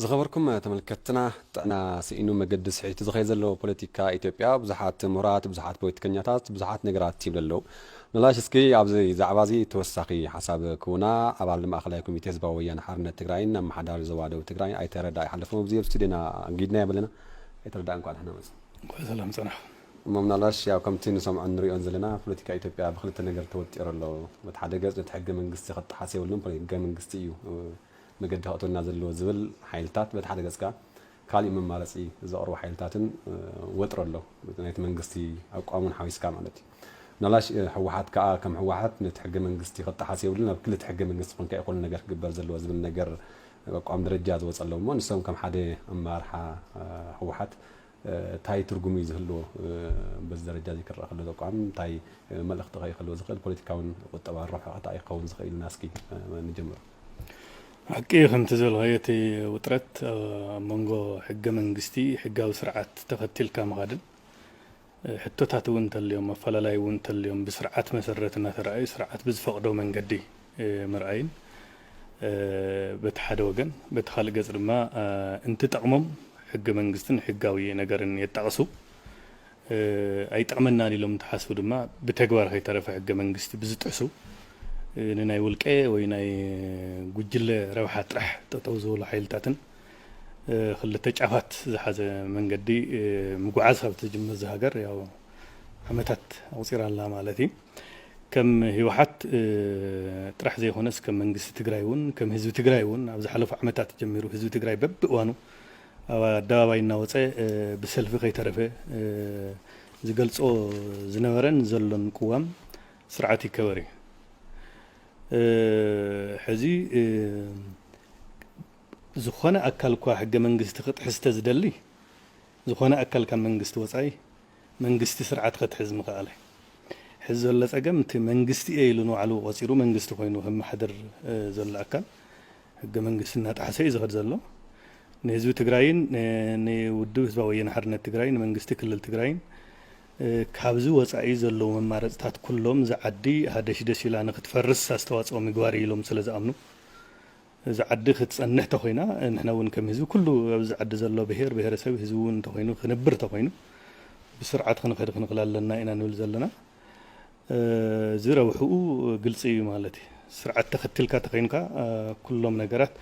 ዝኸበርኩም ተመልከትና፣ ጥዕና ስኢኑ መገዲ ስሒቱ ዝኸይ ዘሎ ፖለቲካ ኢትዮጵያ ብዙሓት ምሁራት፣ ብዙሓት ፖለቲከኛታት፣ ብዙሓት ነገራት ይብሉ ኣለዉ። ንላሽ እስኪ ኣብዚ ዛዕባ እዚ ተወሳኺ ሓሳብ ክቡና ኣባል ማእኸላይ ኮሚቴ ህዝባዊ ወያነ ሓርነት ትግራይን ኣመሓዳሪ ዞባ ደቡብ ትግራይ ኣይተ ረዳኢ ሓለፎም ኣብዚ ኣብ ስቱዲዮና ኣንጊድና የብለና። ኣይተ ረዳኢ እንኳዕ ደሕና መጽእ። እንኳዕ ሰላም ጸናሕ። እሞ ምናልባሽ ያው ከምቲ ንሰምዖን ንሪኦን ዘለና ፖለቲካ ኢትዮጵያ ብክልተ ነገር ተወጢሩ ኣሎ። በቲ ሓደ ገጽ ነቲ ሕገ መንግስቲ ክጠሓስ የብሉን፣ ፖለቲ-፣ ሕገ መንግስቲ እዩ መገዲ ከእትወና ዘለዎ ዝብል ሓይልታት በቲ ሓደ ገጽ ከኣ ካሊእ መማረጺ ዘቕርቡ ሓይልታትን ወጥሮ ኣሎ። ናይቲ መንግስቲ ኣቋሙን ሓዊስካ ማለት እዩ። ምናልባሽ ህወሓት ከኣ ከም ህወሓት ነቲ ሕገ መንግስቲ ክጠሓስ የብሉን፣ ኣብ ክልተ ሕገ መንግስቲ ኮንካ ይኹን ነገር ክግበር ዘለዎ ዝብል ነገር ኣቋም ደረጃ ዝወጸ ኣለዉ እሞ ንሶም ከም ሓደ ኣመራርሓ ህወሓት እንታይ ትርጉም እዩ ዝህልዎ? በዚ ደረጃ እዚ ክረኣ ከሎ ተቋም እንታይ መልእኽቲ ከ ይህልዎ ዝኽእል? ፖለቲካውን ቁጠባን ረብሓ እንታይ ክኸውን ዝኽእል ኢልና እስኪ ንጀምር። ሓቂ ከምቲ ዝበልካዮ እቲ ውጥረት ኣብ መንጎ ሕገ መንግስቲ፣ ሕጋዊ ስርዓት ተኸቲልካ ምኻድን ሕቶታት እውን እንተልዮም፣ ኣፈላላይ እውን እንተልዮም፣ ብስርዓት መሰረት እናተረኣዩ ስርዓት ብዝፈቕዶ መንገዲ ምርኣይን በቲ ሓደ ወገን፣ በቲ ካልእ ገጽ ድማ እንትጠቕሞም ሕገ መንግስትን ሕጋዊ ነገርን የጣቕሱ። ኣይጠቕመናን ኢሎም እንትሓስቡ ድማ ብተግባር ከይተረፈ ሕገ መንግስቲ ብዝጥሕሱ ንናይ ውልቀ ወይ ናይ ጉጅለ ረብሓ ጥራሕ ጠጠው ዝበሉ ሓይልታትን ክልተ ጫፋት ዝሓዘ መንገዲ ምጉዓዝ ካብ ትጅምር እዛ ሃገር ያው ዓመታት ኣቑጺራ ኣላ ማለት እዩ። ከም ህወሓት ጥራሕ ዘይኮነስ ከም መንግስቲ ትግራይ እውን ከም ህዝቢ ትግራይ እውን ኣብ ዝሓለፉ ዓመታት ጀሚሩ ህዝቢ ትግራይ በብእዋኑ ኣብ ኣደባባይ እናወፀ ብሰልፊ ከይተረፈ ዝገልፆ ዝነበረን ዘሎን ቅዋም ስርዓት ይከበር እዩ። ሕዚ ዝኾነ ኣካል እኳ ሕገ መንግስቲ ክጥሕስ ተዝደሊ ዝኾነ ኣካል ካብ መንግስቲ ወፃኢ መንግስቲ ስርዓት ከትሕዝ ምኽኣለ። ሕዚ ዘሎ ፀገም እቲ መንግስቲ እየ ኢሉ ንባዕሉ ቆፂሩ መንግስቲ ኮይኑ ከመሓድር ዘሎ ኣካል ሕገ መንግስቲ እናጠሓሰ እዩ ዝኸድ ዘሎ። ንህዝቢ ትግራይን ንውድብ ህዝባዊ ወያነ ሓርነት ትግራይ ንመንግስቲ ክልል ትግራይን ካብዚ ወፃኢ ዘለዉ መማረፅታት ኩሎም እዛ ዓዲ ሃደሽደሽ ኢላ ንክትፈርስ ኣስተዋፅኦ ምግባር እዩ ኢሎም ስለ ዝኣምኑ እዛ ዓዲ ክትፀንሕ ተኮይና ንሕና እውን ከም ህዝቢ ኩሉ ኣብዚ ዓዲ ዘሎ ብሄር ብሄረሰብ ህዝቢ እውን እንተኮይኑ ክንብር ተኮይኑ ብስርዓት ክንኸድ ክንክል ኣለና ኢና ንብል ዘለና። እዚ ረብሕኡ ግልፂ እዩ ማለት እዩ። ስርዓት ተኸትልካ ተኮይንካ ኩሎም ነገራት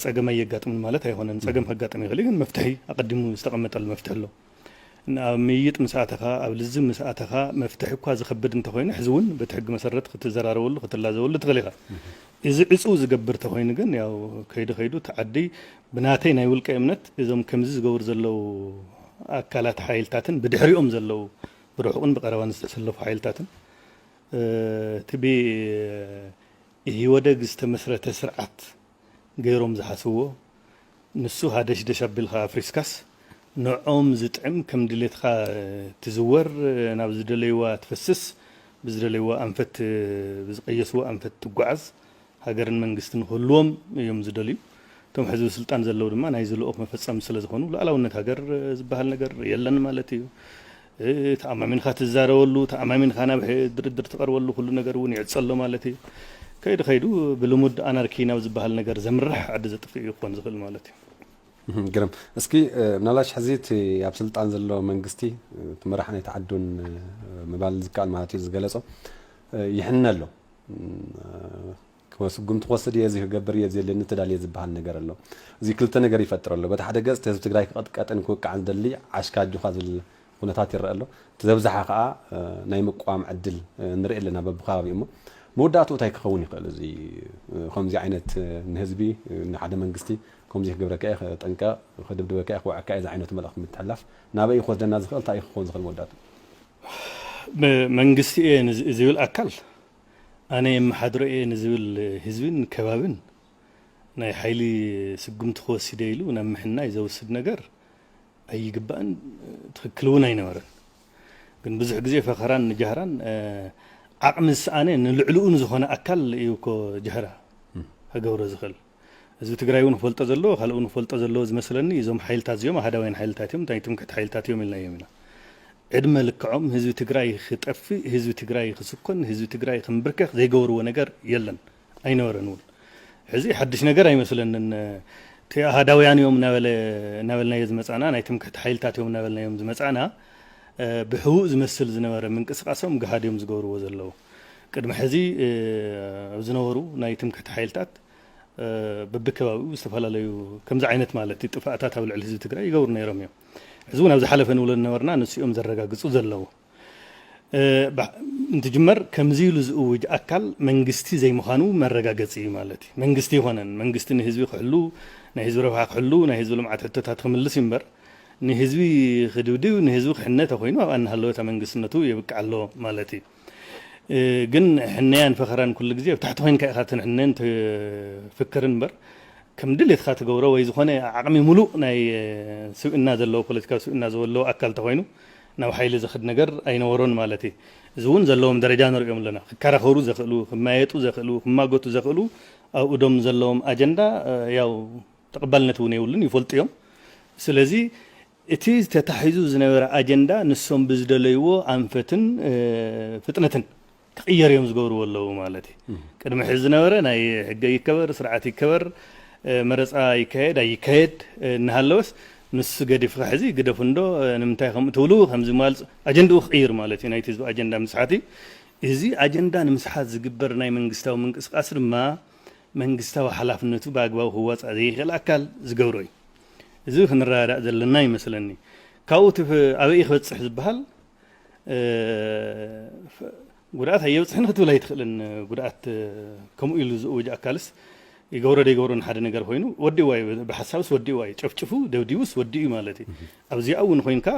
ፀገም ኣየጋጥምን ማለት ኣይኮነን። ፀገም ከጋጥም ይኽእል እዩ፣ ግን መፍትሒ ኣቐዲሙ ዝተቐመጠሉ መፍትሒ ኣሎ። ኣብ ምይይጥ ምስ ኣተኻ ኣብ ልዝብ ምስ ኣተኻ መፍትሒ እኳ ዝኸብድ እንተኾይኑ ሕዚ እውን በቲ ሕጊ መሰረት ክትዘራረበሉ ክትላዘበሉ ትኽእል ኢኻ። እዚ ዕፁ ዝገብር ተኾይኑ ግን ያው ከይዱ ከይዱ እቲ ዓዲ ብናተይ ናይ ውልቀ እምነት እዞም ከምዚ ዝገብሩ ዘለዉ ኣካላት ሓይልታትን ብድሕሪኦም ዘለዉ ብርሑቕን ብቐረባን ዝተሰለፉ ሓይልታትን እቲ ብኢህወደግ ዝተመስረተ ስርዓት ገይሮም ዝሓስብዎ ንሱ ሃደሽደሽ ኣቢልካ ኣፍሪስካስ ንዖም ዝጥዕም ከም ድሌትካ ትዝወር ናብ ዝደለይዋ ትፈስስ ብዝደለይዋ ኣንፈት ብዝቀየስዎ ኣንፈት ትጓዓዝ ሃገርን መንግስትን ክህልዎም እዮም ዝደልዩ። እቶም ሕዚ ብስልጣን ዘለዉ ድማ ናይዚ ልኡኽ መፈጸምቲ ስለ ዝኾኑ ሉዓላውነት ሃገር ዝበሃል ነገር የለን ማለት እዩ። ተኣማሚንካ ትዛረበሉ ተኣማሚንካ ናብ ድርድር ትቐርበሉ ኩሉ ነገር እውን ይዕጸ ኣሎ ማለት እዩ። ከይዱ ከይዱ ብልሙድ ኣናርኪ ናብ ዝበሃል ነገር ዘምርሕ ዓዲ ዘጥፍእ እዩ ክኾን ዝኽእል ማለት እዩ። ግርም እስኪ ምናልባሽ ሕዚ እቲ ኣብ ስልጣን ዘሎ መንግስቲ እቲ መራሕ ናይቲ ዓዱን ምባል ዝከኣል ማለት እዩ ዝገለጾ ይሕነ ኣሎ። ስጉምቲ ክወስድ እየ እዚ ክገብር እየ እዚ የለኒ ተዳልየ ዝበሃል ነገር ኣሎ። እዚ ክልተ ነገር ይፈጥር ኣሎ። በቲ ሓደ ገፅ እቲ ህዝቢ ትግራይ ክቐጥቀጥን ክውቃዕን ዝደሊ ዓሽካ ኣጆኻ ዝብል ኩነታት ይረአ ኣሎ። እቲ ዘብዝሓ ከዓ ናይ ምቋም ዕድል ንርኢ ኣለና በብከባቢኡ እሞ መወዳእትኡ እንታይ ክኸውን ይኽእል እዚ ከምዚ ዓይነት ንህዝቢ ንሓደ መንግስቲ ከምዚ ክገብረካ እየ ክጠንቀቕ ክድብድበካ እየ ክወዐካ እየ ዝዓይነቱ መልእኽቲ ምትሕላፍ ናበይ ክወስደና ዝኽእል እንታይ ክኸውን ዝኽእል መወዳእትኡ? መንግስቲ እየ ዝብል ኣካል ኣነ የመሓድሮ እየ ንዝብል ህዝብን ከባብን ናይ ሓይሊ ስጉምቲ ክወስድ እየ ኢሉ ናብ ምሕናይ ዘውስድ ነገር ኣይግባእን፣ ትኽክል እውን ኣይነበረን። ግን ብዙሕ ግዜ ፈኸራን ጃህራን ዓቕሚ ዝሰኣነ ንልዕልኡ ንዝኾነ ኣካል እዩ እኮ ጃህራ ከገብሮ ዝኽእል። ህዝቢ ትግራይ እውን ክፈልጦ ዘለዎ ካልእ እውን ክፈልጦ ዘለዎ ዝመስለኒ እዞም ሓይልታት እዚኦም ኣሃዳውያን ሓይልታት እዮም፣ ናይ ትምክሕቲ ሓይልታት እዮም ኢልናዮም ኢና። ዕድመ ልክዖም ህዝቢ ትግራይ ክጠፍእ፣ ህዝቢ ትግራይ ክስኮን፣ ህዝቢ ትግራይ ክምብርከኽ ዘይገበርዎ ነገር የለን፣ ኣይነበረን እውን። ሕዚ ሓድሽ ነገር ኣይመስለንን። እቲ ኣሃዳውያን እዮም እናበለ እናበልናዮ ዝመጻና፣ ናይ ትምክሕቲ ሓይልታት እዮም እናበልናዮም ዝመጻና፣ ብሕቡእ ዝመስል ዝነበረ ምንቅስቃሶም ግሃድ እዮም ዝገብርዎ ዘለዉ። ቅድሚ ሕዚ ዝነበሩ ናይ ትምክሕቲ ሓይልታት በብከባቢኡ ዝተፈላለዩ ከምዚ ዓይነት ማለት ጥፍኣታት ኣብ ልዕሊ ህዝቢ ትግራይ ይገብሩ ነይሮም እዮም። ሕዚ እውን ኣብ ዝሓለፈ ንብሎ ዝነበርና ንሱ እዮም ዘረጋግፁ ዘለዉ። እንትጅመር ከምዚ ኢሉ ዝእውጅ ኣካል መንግስቲ ዘይምዃኑ መረጋገፂ እዩ ማለት እዩ። መንግስቲ ይኾነን መንግስቲ ንህዝቢ ክሕሉ ናይ ህዝቢ ረብሓ ክሕሉ ናይ ህዝቢ ልምዓት ሕቶታት ክምልስ እዩ እምበር ንህዝቢ ክድብድብ ንህዝቢ ክሕነ ተኮይኑ ኣብኣ እናሃለወ እታ መንግስትነቱ የብቅዕ ኣሎ ማለት እዩ። ግን ሕነያን ፈኸራን ኩሉ ግዜ ኣብ ታሕቲ ኮይንካ ኢኻ ትንሕነን ትፍክርን እምበር ከም ድሌትካ ትገብሮ ወይ ዝኾነ ዓቕሚ ሙሉእ ናይ ስብእና ዘለዎ ፖለቲካዊ ስብእና ዘለዎ ኣካል ተኮይኑ ናብ ሓይሊ ዘኽድ ነገር ኣይነበሮን ማለት እዩ። እዚ እውን ዘለዎም ደረጃ ንሪኦም ኣለና። ክከራኸሩ ዘኽእሉ፣ ክማየጡ ዘኽእሉ፣ ክማጎቱ ዘኽእሉ ኣብ እዶም ዘለዎም ኣጀንዳ ያው ተቐባልነት እውን የብሉን ይፈልጡ እዮም። ስለዚ እቲ ተታሒዙ ዝነበረ ኣጀንዳ ንሶም ብዝደለይዎ ኣንፈትን ፍጥነትን ክቕየር እዮም ዝገብርዎ ኣለዉ ማለት እዩ። ቅድሚ ሕዚ ዝነበረ ናይ ሕገ ይከበር፣ ስርዓት ይከበር፣ መረፃ ይካየድ ኣይካየድ እናሃለወስ ንሱ ገዲፍካ ሕዚ ግደፉ እንዶ ንምንታይ ከምኡ ትብሉ ከምዚ ማል ኣጀንድኡ ክቕይር ማለት እዩ። ናይቲ ህዝቢ ኣጀንዳ ምስሓት እዩ። እዚ ኣጀንዳ ንምስሓት ዝግበር ናይ መንግስታዊ ምንቅስቃስ ድማ መንግስታዊ ሓላፍነቱ ብኣግባቡ ክዋፃእ ዘይኽእል ኣካል ዝገብሮ እዩ። እዚ ክንረዳዳእ ዘለና ይመስለኒ። ካብኡ እቲ ኣበይ ክበፅሕ ዝበሃል ጉድኣት ኣየብፅሕን ክትብል ኣይትኽእልን። ጉድኣት ከምኡ ኢሉ ዝእውጅ ኣካልስ ይገብሮ ደይገብሮ ንሓደ ነገር ኮይኑ ወዲእዋ እዩ። ብሓሳብስ ወዲእዋ እዩ። ጨፍጭፉ ደብዲቡስ ወዲኡ እዩ ማለት እዩ። ኣብዚኣ እውን ኮይንካ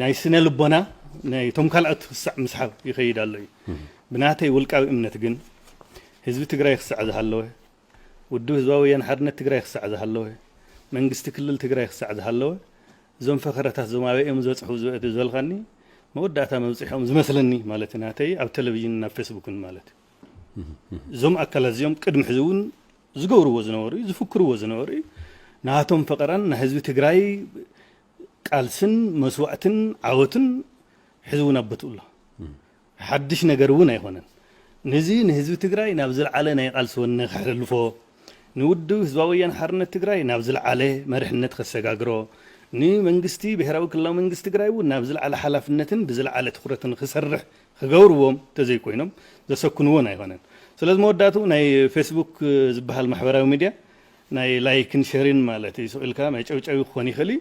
ናይ ስነ ልቦና ናይቶም ካልኦት ክሳዕ ምስሓብ ይኸይድ ኣሎ እዩ። ብናተይ ውልቃዊ እምነት ግን ህዝቢ ትግራይ ክሳዕ ዝሃለወ ውድብ ህዝባዊ ወያነ ሓርነት ትግራይ ክሳዕ ዝሃለወ መንግስቲ ክልል ትግራይ ክሳዕ ዝሃለወ እዞም ፈኸረታት እዞም ኣበይ እዮም ዝበፅሑ ዝበልካኒ መወዳእታ መብፅሖም ዝመስለኒ ማለት ናተይ ኣብ ቴሌቪዥን ናብ ፌስቡክን ማለት እዞም ኣካላት እዚኦም ቅድሚ ሕዚ እውን ዝገብርዎ ዝነበሩ እዩ ዝፍክርዎ ዝነበሩ እዩ። ናቶም ፈቐራን ናይ ህዝቢ ትግራይ ቃልስን መስዋእትን ዓወትን ሕዚ እውን ኣበትኡ ኣሎ። ሓድሽ ነገር እውን ኣይኮነን። ነዚ ንህዝቢ ትግራይ ናብ ዝለዓለ ናይ ቃልሲ ወነ ከሕልፎ ንውድብ ህዝባዊ ወያነ ሓርነት ትግራይ ናብ ዝለዓለ መርሕነት ከሰጋግሮ ንመንግስቲ ብሄራዊ ክልላዊ መንግስቲ ትግራይ እውን ናብ ዝለዓለ ሓላፍነትን ብዝለዓለ ትኩረትን ክሰርሕ ክገብርዎም እንተዘይኮይኖም ዘሰክንዎን ኣይኮነን። ስለዚ መወዳእትኡ ናይ ፌስቡክ ዝበሃል ማሕበራዊ ሚድያ ናይ ላይክን ሸሪን ማለት እዩ ስቕ ኢልካ መጨብጨቢ ክኾን ይኽእል እዩ።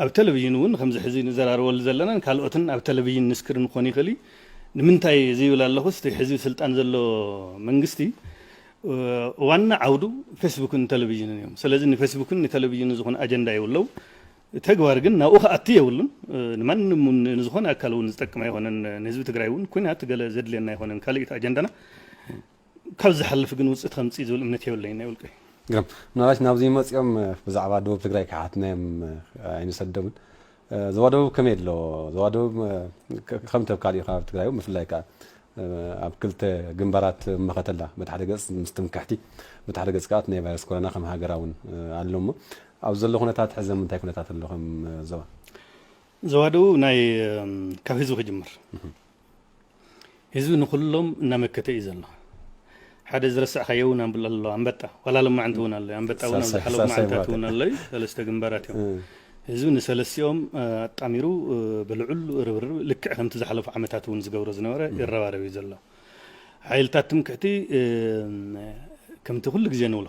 ኣብ ቴሌቪዥን እውን ከምዚ ሕዚ ንዘራረበሉ ዘለናን ካልኦትን ኣብ ቴሌቪዥን ንስክርን ክኾን ይኽእል እዩ። ንምንታይ እዚ ይብል ኣለኹስ እቲ ሕዚ ስልጣን ዘሎ መንግስቲ ዋና ዓውዱ ፌስቡክን ቴሌቪዥንን እዮም። ስለዚ ንፌስቡክን ንቴሌቪዥንን ዝኾነ ኣጀንዳ የብለው። ተግባር ግን ናብኡ ክኣቲ የብሉን። ንማንም ንዝኾነ ኣካል እውን ዝጠቅም ኣይኮነን። ንህዝቢ ትግራይ እውን ኩናት ገለ ዘድልየና ኣይኮነን። ካልእ ኣጀንዳና ካብ ዝሓልፍ ግን ውፅኢት ከምፅእ ዝብል እምነት የብለይን ናይ ውልቀይ። ግርም፣ ምናልባት ናብዚ መፂኦም ብዛዕባ ደቡብ ትግራይ ክሓትናዮም ኣይንሰደምን። ዞባ ደቡብ ከመይ ኣሎ? ዞባ ደቡብ ከም ተብካል እዩ ካብ ትግራይ ብፍላይ ከዓ ኣብ ክልተ ግንባራት መኸተላ በቲ ሓደ ገፅ ምስ ትምክሕቲ በቲ ሓደ ገፅ ከዓ ናይ ቫይረስ ኮሮና ከም ሃገራ እውን ኣሎ እሞ ኣብ ዘሎ ኩነታት ሕዚ ምንታይ ኩነታት ኣሎ ከም ዞባ? ዞባ ደቡብ ናይ ካብ ህዝቢ ክጅምር ህዝቢ ንኩሎም እናመከተ እዩ ዘሎ። ሓደ ዝረሳዕካዮ እውን ኣንብል ኣሎ ኣንበጣ ዋላ ሎማዕንቲ እውን ኣሎ ኣንበጣ እውን ኣብ ዝሓለፉ መዓልታት እውን ኣሎ እዩ ሰለስተ ግንባራት እዮም። ህዝቢ ንሰለስቲኦም ኣጣሚሩ ብልዑል ርብርብ ልክዕ ከምቲ ዝሓለፉ ዓመታት እውን ዝገብሮ ዝነበረ ይረባረብ እዩ ዘሎ። ሓይልታት ትምክሕቲ ከምቲ ኩሉ ግዜ ንብሎ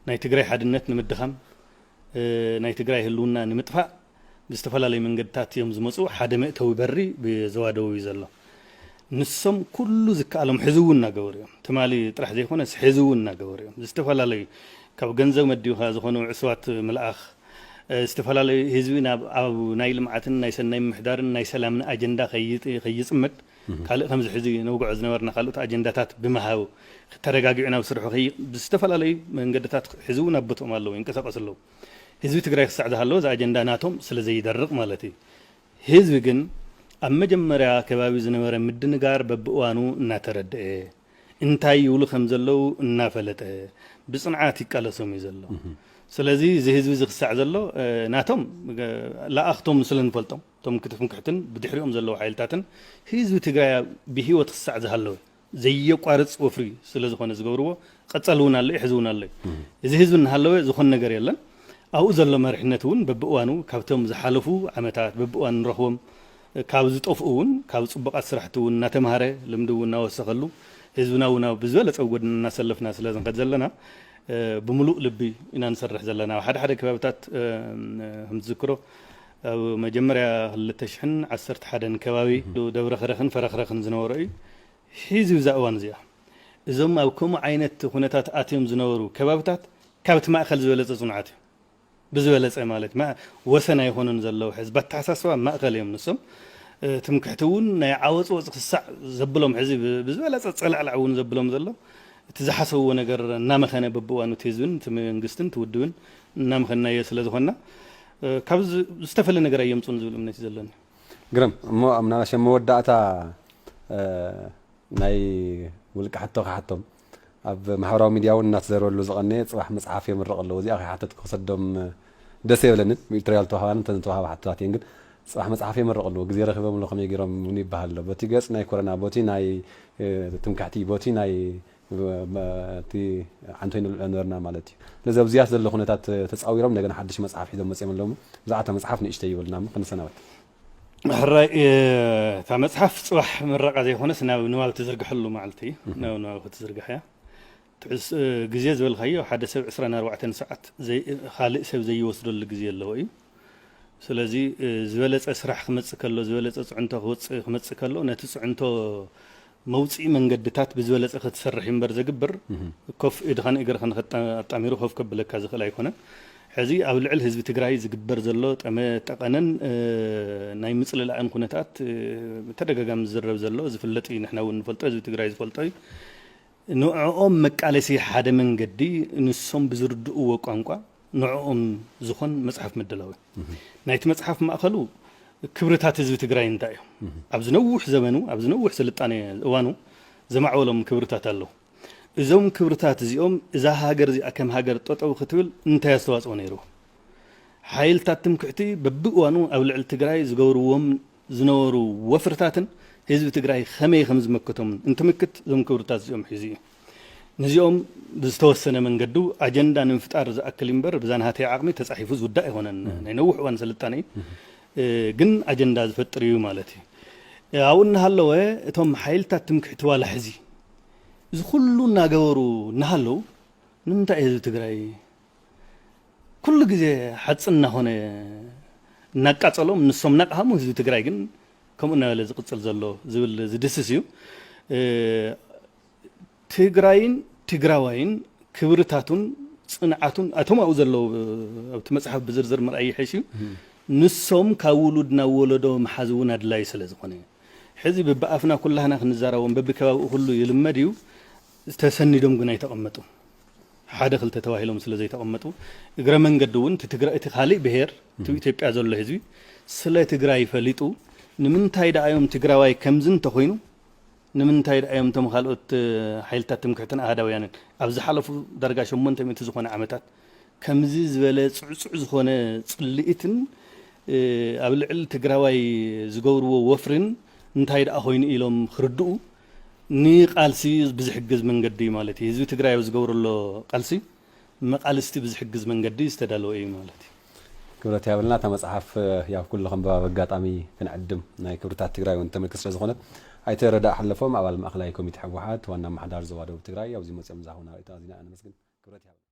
ናይ ትግራይ ሓድነት ንምድኻም ናይ ትግራይ ህልውና ንምጥፋእ ብዝተፈላለዩ መንገድታት እዮም ዝመፁ። ሓደ መእተዊ በሪ ብዘዋደው እዩ ዘሎ። ንሶም ኩሉ ዝከኣሎም ሕዚ እውን እናገበሩ እዮም። ትማሊ ጥራሕ ዘይኮነስ ሕዚ እውን እናገበሩ እዮም። ዝተፈላለዩ ካብ ገንዘብ መዲብካ ዝኾኑ ዕስባት ምልኣኽ ዝተፈላለዩ ህዝቢ ናብ ኣብ ናይ ልምዓትን ናይ ሰናይ ምምሕዳርን ናይ ሰላምን ኣጀንዳ ከይጽመድ ካልእ ከምዚ ሕዚ ነውግዖ ዝነበርና ካልኦት ኣጀንዳታት ብምሃብ ተረጋጊዑ ናብ ስርሑ ከይ ብዝተፈላለዩ መንገድታት ሕዚ እውን ኣብ ቦትኦም ኣለዉ ይንቀሳቀሱ ኣለዉ። ህዝቢ ትግራይ ክሳዕ ዝሃለወ እዚ ኣጀንዳ ናቶም ስለ ዘይደርቕ ማለት እዩ። ህዝቢ ግን ኣብ መጀመርያ ከባቢ ዝነበረ ምድንጋር በብእዋኑ እናተረደአ እንታይ ይብሉ ከም ዘለዉ እናፈለጠ ብፅንዓት ይቃለሶም እዩ ዘሎ። ስለዚ እዚ ህዝቢ እዚ ክሳዕ ዘሎ ናቶም ለኣኽቶም ስለ ንፈልጦም እቶም ክትፍንክሕትን ብድሕሪኦም ዘለዉ ሓይልታትን ህዝቢ ትግራይ ብሂወት ክሳዕ ዝሃለወ ዘየቋርፅ ወፍሪ ስለ ዝኾነ ዝገብርዎ፣ ቀፃሊ እውን ኣሎ እዩ፣ ሕዚ እውን ኣሎ እዩ። እዚ ህዝቢ እናሃለወ ዝኾን ነገር የለን። ኣብኡ ዘሎ መሪሕነት እውን በብእዋኑ ካብቶም ዝሓለፉ ዓመታት በብእዋኑ ንረኽቦም፣ ካብ ዝጠፍኡ እውን ካብ ፅቡቓት ስራሕቲ እውን እናተምሃረ፣ ልምዲ እውን እናወሰኸሉ፣ ህዝብና እውን ኣብ ብዝበለፀ ጎድና እናሰለፍና ስለ ዝንኸድ ዘለና፣ እ፣ ብምሉእ ልቢ ኢና ንሰርሕ ዘለና። ኣብ ሓደ ሓደ ከባብታት፣ እ፣ ከም ትዝክሮ ኣብ መጀመርያ ክልተ ሽሕን ዓሰርተ ሓደን ከባቢ ደብረ ከረኽን ፈረኽረኽን ዝነበረ እዩ። ሒዙ እዛ እዋን እዚኣ እዞም ኣብ ከምኡ ዓይነት ኩነታት ኣትዮም ዝነበሩ ከባብታት ካብቲ ማእከል ዝበለጸ ጽኑዓት እዩ። ብዝበለጸ ማለት ማ-፣ ወሰን ኣይኾኑን ዘለዉ። ሕዚ በተሓሳስባ ማእከል እዮም ንሶም። እ፣ ትምክሕቲ እውን ናይ ዓወጽ ወጽ ክሳዕ ዘብሎም ሕዚ ብ-፣ ብዝበለጸ ጸለዕላዕ እውን ዘብሎም ዘሎ እቲ ዝሓሰብዎ ነገር እናመኸነ በብእዋኑ እቲ ህዝብን እቲ መንግስትን እቲ ውድብን እናመኸናዮ ስለ ዝኾንና፣ እ፣ ካብ ዝ-፣ ዝተፈለ ነገር ኣየምጹን ዝብል እምነት እዩ ዘለኒ። ግርም እሞ ኣብ ናናሸ መወዳእታ፣ እ፣ ናይ ውልቀ ሕቶ ክሓቶም ኣብ ማሕበራዊ ሚድያ እውን እናተዘረበሉ ዝቐነየ ጽባሕ መጽሓፍ የምርቕ ኣለዎ። እዚኣ ከይሓተትኩ ክሰዶም ደስ የብለንን። ብኤዲቶርያል ተዋህባን እንተ ዝተዋህባ ሕቶታት እየን። ግን ጽባሕ መጽሓፍ የምርቕ ኣለዎ። ግዜ ረኺቦም ኣሎ ከመይ ገይሮም እውን ይበሃል ኣሎ። በቲ ገጽ ናይ ኮረና፣ ቦቲ ናይ፣ እ፣ ትምክሕቲ፣ ቦቲ ናይ፣ እ፣ እቲ ዓንቶይ ንብልዖ ነበርና ማለት እዩ። ስለዚ ኣብዚያስ ዘሎ ኩነታት ተጻዊሮም እንደገና ሓድሽ መጽሓፍ ሒዞም መጽኦም ኣለዉ። ብዛዕባ እታ መጽሓፍ ንእሽተይ ይበሉና እሞ ክንሰናበት። ሕራይ፣ እ፣ እታ መጽሓፍ ጽባሕ ምረቓ ዘይኮነስ ናብ ንባብ ትዝርግሐሉ መዓልቲ እዩ። ናብ ንባብ ክትዝርጋሕ እያ። ትዕስ-፣ እ፣ ግዜ ዝበልካዮ ሓደ ሰብ ዕስራን ኣርባዕተን ሰዓት ዘይ-፣ ካልእ ሰብ ዘይወስደሉ ግዜ ኣለዎ እዩ። ስለዚ፣ እ፣ ዝበለጸ ስራሕ ክመጽእ ከሎ፣ ዝበለጸ ጽዕንቶ ክወጽእ ክመጽእ ከሎ፣ ነቲ ጽዕንቶ መውጽኢ መንገድታት ብዝበለጸ ክትሰርሕ እዩ እምበር ዘግብር፣ ኮፍ ኢድኻን እግርኻን ከጣ-፣ ኣጣሚሩ ኮፍ ከብለካ ዝኽእል ኣይኮነን። ሕዚ ኣብ ልዕሊ ህዝቢ ትግራይ ዝግበር ዘሎ ጠመ-፣ ጠቐነን፣ እ፣ ናይ ምጽልላእን ኩነታት፣ እ፣ ብተደጋጋሚ ዝዝረብ ዘሎ ዝፍለጥ እዩ። ንሕና እውን ንፈልጦ፣ ህዝቢ ትግራይ ዝፈልጦ እዩ። ንዕኦም መቃለሲ ሓደ መንገዲ፣ ንሶም ብዝርድእዎ ቋንቋ ንዕኦም ዝኾን መጽሓፍ ምድላው እዩ። ናይቲ መጽሓፍ ማእከሉ ክብርታት ህዝቢ ትግራይ እንታይ እዮም? ኣብዚ ነዊሕ ዘመኑ፣ ኣብዚ ነዊሕ ስልጣኔ እዋኑ ዘማዕበሎም ክብርታት ኣለዉ። እዞም ክብርታት እዚኦም እዛ ሃገር እዚኣ ከም ሃገር ጠጠው ክትብል እንታይ ኣስተዋጽኦ ነይርዎ? ሓይልታት ትምክሕቲ በብእዋኑ ኣብ ልዕሊ ትግራይ ዝገብርዎም ዝነበሩ ወፍርታትን ህዝቢ ትግራይ ከመይ ከም ዝመክቶም እንትምክት እዞም ክብርታት እዚኦም ሒዙ እዩ። ነዚኦም ብዝተወሰነ መንገዱ ኣጀንዳ ንምፍጣር ዝኣክል እምበር ብዛ ናሃተይ ዓቕሚ ተጻሒፉ ዝውዳእ ኣይኮነን። ናይ ነዊሕ እዋን ስልጣነ እዩ። እ፣ ግን ኣጀንዳ ዝፈጥር እዩ ማለት እዩ። እ፣ ኣብኡ እናሃለወ እቶም ሓይልታት ትምክሕቲ ዋላ ሕዚ እዚ ኩሉ እናገበሩ እናሃለዉ ንምንታይ ህዝቢ ትግራይ ኩሉ ግዜ ሓፂን እናኾነ እናቃፀሎም ንሶም እናቀሃሙ ህዝቢ ትግራይ ግን ከምኡ እናበለ ዝቅፅል ዘሎ ዝብል ዝድስስ እዩ። እ፣ ትግራይን ትግራዋይን ክብርታቱን ፅንዓቱን እቶም ኣብኡ ዘለዉ ኣብቲ መፅሓፍ ብዝርዝር ምርኣይ ይሕሽ እዩ። ንሶም ካብ ውሉድ ናብ ወለዶ ምሓዝ እውን ኣድላዪ ስለ ዝኾነ ሕዚ ብብኣፍና ኩላህና ክንዛረቦም በብከባቢኡ ኩሉ ይልመድ እዩ። ተሰኒዶም ግን ኣይተቐመጡ። ሓደ ክልተ ተባሂሎም ስለ ዘይተቐመጡ እግረ መንገዲ እውን እቲ ትግራ-፣ እቲ ካልእ ብሄር እቲ ኢትዮጵያ ዘሎ ህዝቢ ስለ ትግራይ ፈሊጡ ንምንታይ ደኣ እዮም ትግራዋይ ከምዚ እንተኾይኑ ንምንታይ ደኣ እዮም እቶም ካልኦት፣ እ፣ ሓይልታት ትምክሕትን ኣሃዳውያንን ኣብ ዝሓለፉ ዳርጋ ሸሞንተ ሚእቲ ዝኾነ ዓመታት ከምዚ ዝበለ ጽዕጹዕ ዝኾነ ጽልኢትን፣ እ፣ ኣብ ልዕሊ ትግራዋይ ዝገብርዎ ወፍርን እንታይ ደኣ ኮይኑ ኢሎም ክርድኡ ንቃልሲ ብዝሕግዝ መንገዲ እዩ ማለት እዩ። ህዝቢ ትግራይ ኣብ ዝገብሮ ዘሎ ቃልሲ መቃልስቲ ብዝሕግዝ መንገዲ ዝተዳለወ እዩ ማለት እዩ። ክብረት ያብልና። እታ መጽሓፍ፣ እ፣ ያው ኩሉ ከንበባ በጋጣሚ ክንዕድም ናይ ክብርታት ትግራይ እውን ተመልክት ስለ ዝኾነት፣ ኣይተ ረዳእ ሓለፎም ኣባል ማእከላይ ኮሚቴ ህወሓት ዋና ኣመሓዳሪ ዞባ ደቡብ ትግራይ ኣብዚ መጽኦም ዝሃቡና ርእይቶ ኣዚና ነመስግን። ክብረት ያብልና።